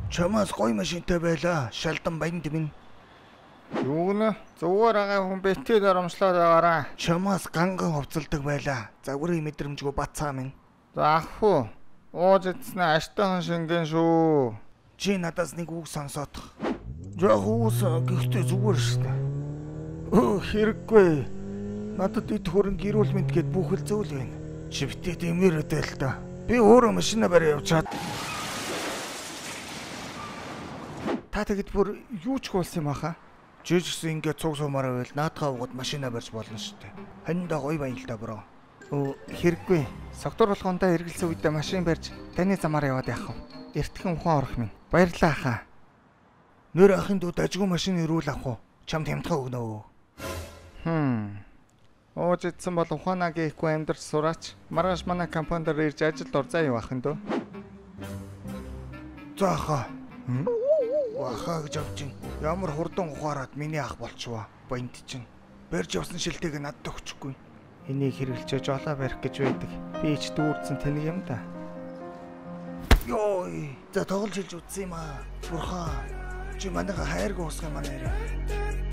Чамаас гоё машинтай байлаа. Шалдан баянд минь. Юу гэнэ? Зүгээр байгаа хүн битгий доромжлоод байгаараа. Чамаас ганган хувцалдаг байлаа. Загварын мэдрэмжгүй бацаа минь. За ах хүү. Ууж идснээ аштайхан шингэн шүү. Чи надаас нэг үг сонсоодох. Жох уус гэхдээ зүгээр шүү дээ. Өө хэрэггүй. Надад эд хөрөнгө эрүүл мэнд гээд бүх л зүйл байна. Чи битгий дэмээрээ л та. Би өөрөө машина барь явж чад. Та тэгэд бүр юу ч хуулсан юм аха? Жижигсэн ингээд цуг сумаараа байл наадхаа угад машина барьж болно шүү дээ. Ханьдаа гоё баял та бро. Өө хэрэггүй. Согтуур болгондоо эргэлзсэн үедээ машин барьж таны замаар яваад яах вэ? Эртхэн ухаан орох минь. Баярлалаа ахаа. Нэр ахын дүү дажгүй машин ирүүл авах уу? Чамд хямдхан өгнө. Ууж идсэн бол ухаанаа гээхгүй амьдарч сураач. Маргааш манай компанид ирж ажилд орзаа юу ахын дөө. За ахаа. Ахаа гэж авч ин. Ямар хурдан ухаарад миний ах болчихваа. Баянд чинь. Барьж явсан шилтэйг надад өгчихгүй. Энийг хэрэглэжээ жолоо барих гэж байдаг. Би ч дүүрдсэн тэнэг юм да. Йой. За тоглож хэлж утсан юм аа. Бурхан. Чи манайха хайрг уусах юм аа нэрээ.